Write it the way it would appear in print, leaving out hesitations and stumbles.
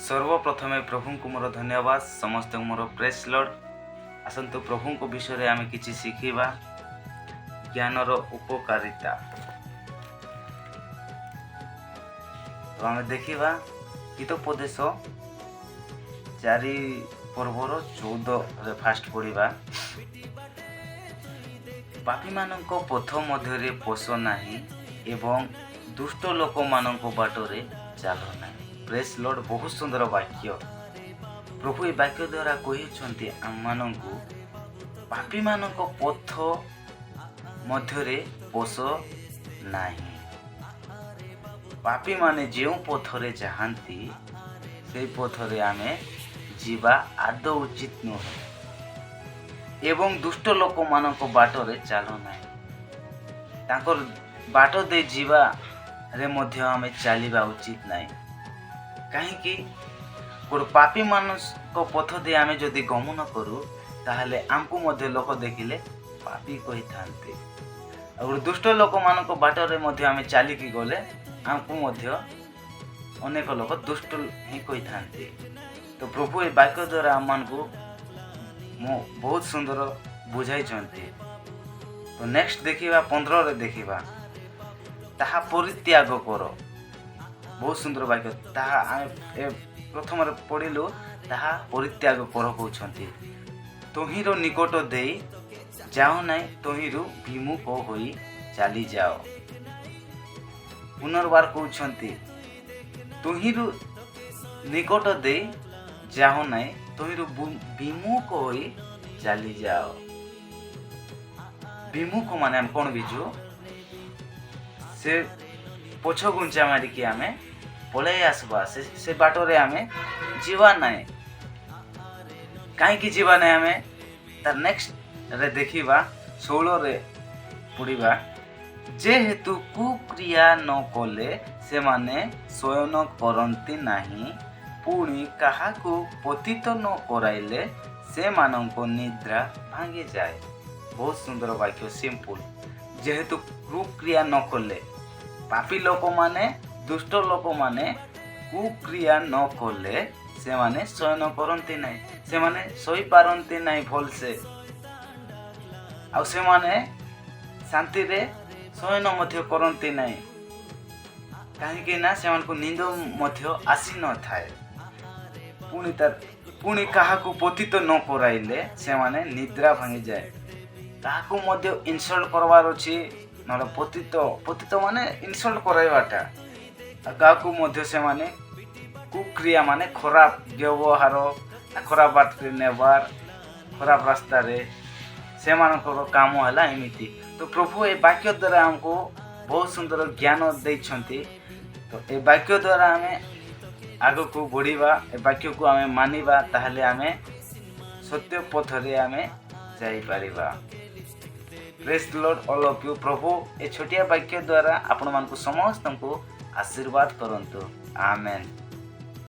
ସର୍ବପ୍ରଥମେ ପ୍ରଭୁଙ୍କୁ ମୋର ଧନ୍ୟବାଦ। ସମସ୍ତଙ୍କୁ ମୋର ପ୍ରେଜ୍ ଲର୍ଡ଼। ଆସନ୍ତୁ, ପ୍ରଭୁଙ୍କ ବିଷୟରେ ଆମେ କିଛି ଶିଖିବା, ଜ୍ଞାନର ଉପକାରିତା। ତ ଆମେ ଦେଖିବା ହିତୋପଦେଶ 4 ପର୍ବର 14ରେ ଫାଷ୍ଟ ପଢ଼ିବା। ପାପୀମାନଙ୍କ ପଥ ମଧ୍ୟରେ ପଶ ନାହିଁ ଏବଂ ଦୁଷ୍ଟ ଲୋକମାନଙ୍କ ବାଟରେ ଚାଲ ନାହିଁ। ପ୍ରେଜ୍ ଲର୍ଡ଼। ବହୁତ ସୁନ୍ଦର ବାକ୍ୟ। ପ୍ରଭୁ ଏ ବାକ୍ୟ ଦ୍ୱାରା କହିଛନ୍ତି ଆମମାନଙ୍କୁ, ପାପୀମାନଙ୍କ ପଥ ମଧ୍ୟରେ ପଶ ନାହିଁ। ପାପୀମାନେ ଯେଉଁ ପଥରେ ଯାଆନ୍ତି, ସେଇ ପଥରେ ଆମେ ଯିବା ଆଦୌ ଉଚିତ ନୁହେଁ ଏବଂ ଦୁଷ୍ଟ ଲୋକମାନଙ୍କ ବାଟରେ ଚାଲ ନାହିଁ। ତାଙ୍କର ବାଟ ଦେଇ ଯିବାରେ ମଧ୍ୟ ଆମେ ଚାଲିବା ଉଚିତ ନାହିଁ। କାହିଁକି? ଗୋଟେ ପାପୀମାନଙ୍କ ପଥ ଦେଇ ଆମେ ଯଦି ଗମନ କରୁ, ତାହେଲେ ଆମକୁ ମଧ୍ୟ ଲୋକ ଦେଖିଲେ ପାପୀ କହିଥାନ୍ତି। ଆଉ ଗୋଟେ ଦୁଷ୍ଟ ଲୋକମାନଙ୍କ ବାଟରେ ମଧ୍ୟ ଆମେ ଚାଲିକି ଗଲେ, ଆମକୁ ମଧ୍ୟ ଅନେକ ଲୋକ ଦୁଷ୍ଟ ହିଁ କହିଥାନ୍ତି। ତ ପ୍ରଭୁ ଏ ବାକ୍ୟ ଦ୍ୱାରା ଆମମାନଙ୍କୁ ମୁଁ ବହୁତ ସୁନ୍ଦର ବୁଝାଇଛନ୍ତି। ତ ନେକ୍ସଟ ଦେଖିବା, 15ରେ ଦେଖିବା, ତାହା ପରିତ୍ୟାଗ କର। ବହୁତ ସୁନ୍ଦର ବାକ୍ୟ। ତାହା ଆମେ ଏ ପ୍ରଥମରେ ପଢ଼ିଲୁ, ତାହା ପରିତ୍ୟାଗ କର କହୁଛନ୍ତି। ତହିଁର ନିକଟ ଦେଇ ଯାଅ ନାହିଁ, ତହିଁରୁ ବିମୁଖ ହୋଇ ଚାଲିଯାଅ। ପୁନର୍ବାର କହୁଛନ୍ତି, ତହିଁରୁ ନିକଟ ଦେଇ ଯାଅ ନାହିଁ, ତହିଁରୁ ବିମୁଖ ହୋଇ ଚାଲିଯାଅ। ବିମୁଖ ମାନେ ଆମେ କ'ଣ ବୁଝୁ? ସେ ପଛ ଘୁଞ୍ଚା ମାରିକି ଆମେ ପଳେଇ ଆସିବା। ସେ ବାଟରେ ଆମେ ଯିବା ନାହିଁ। କାହିଁକି ଯିବା ନାହିଁ ଆମେ? ତାର ନେକ୍ସଟରେ ଦେଖିବା, 16ରେ ପଢ଼ିବା, ଯେହେତୁ କୁକ୍ରିୟା ନ କଲେ ସେମାନେ ଶୟନ କରନ୍ତି ନାହିଁ, ପୁଣି କାହାକୁ ପତିତ ନ କରାଇଲେ ସେମାନଙ୍କ ନିଦ୍ରା ଭାଙ୍ଗିଯାଏ। ବହୁତ ସୁନ୍ଦର ବାକ୍ୟ, ସିମ୍ପଲ। ଯେହେତୁ କୁକ୍ରିୟା ନ କଲେ, ପାପୀ ଲୋକମାନେ, ଦୁଷ୍ଟ ଲୋକମାନେ କୁକ୍ରିୟା ନ କଲେ ସେମାନେ ଶୟନ କରନ୍ତି ନାହିଁ। ସେମାନେ ଶୋଇପାରନ୍ତି ନାହିଁ ଭଲସେ, ଆଉ ସେମାନେ ଶାନ୍ତିରେ ଶୟନ ମଧ୍ୟ କରନ୍ତି ନାହିଁ। କାହିଁକି ନା ସେମାନଙ୍କୁ ନିଦ ମଧ୍ୟ ଆସିନଥାଏ। ପୁଣି କାହାକୁ ପତିତ ନ କରାଇଲେ ସେମାନେ ନିଦ୍ରା ଭାଙ୍ଗିଯାଏ। କାହାକୁ ମଧ୍ୟ ଇନସଲ୍ଟ କରବାର ଅଛି, ନହେଲେ ପତିତ, ପତିତ ମାନେ ଇନସଲ୍ଟ କରାଇବାଟା। ଆଉ କାହାକୁ ମଧ୍ୟ ସେମାନେ କୁକ୍ରିୟା ମାନେ ଖରାପ ବ୍ୟବହାର, ଖରାପ ବାଟରେ ନେବାର, ଖରାପ ରାସ୍ତାରେ ସେମାନଙ୍କର କାମ ହେଲା ଏମିତି। ତ ପ୍ରଭୁ ଏ ବାକ୍ୟ ଦ୍ୱାରା ଆମକୁ ବହୁତ ସୁନ୍ଦର ଜ୍ଞାନ ଦେଇଛନ୍ତି। ତ ଏ ବାକ୍ୟ ଦ୍ୱାରା ଆମେ ଆଗକୁ ବଢ଼ିବା, ଏ ବାକ୍ୟକୁ ଆମେ ମାନିବା, ତାହେଲେ ଆମେ ସତ୍ୟ ପଥରେ ଆମେ ଯାଇପାରିବା। Praise Lord, all of you. ପ୍ରଭୁ ଏ ଛୋଟିଆ ବାକ୍ୟ ଦ୍ୱାରା ଆପଣମାନଙ୍କୁ ସମସ୍ତଙ୍କୁ ଆଶୀର୍ବାଦ କରନ୍ତୁ। ଆମେନ୍।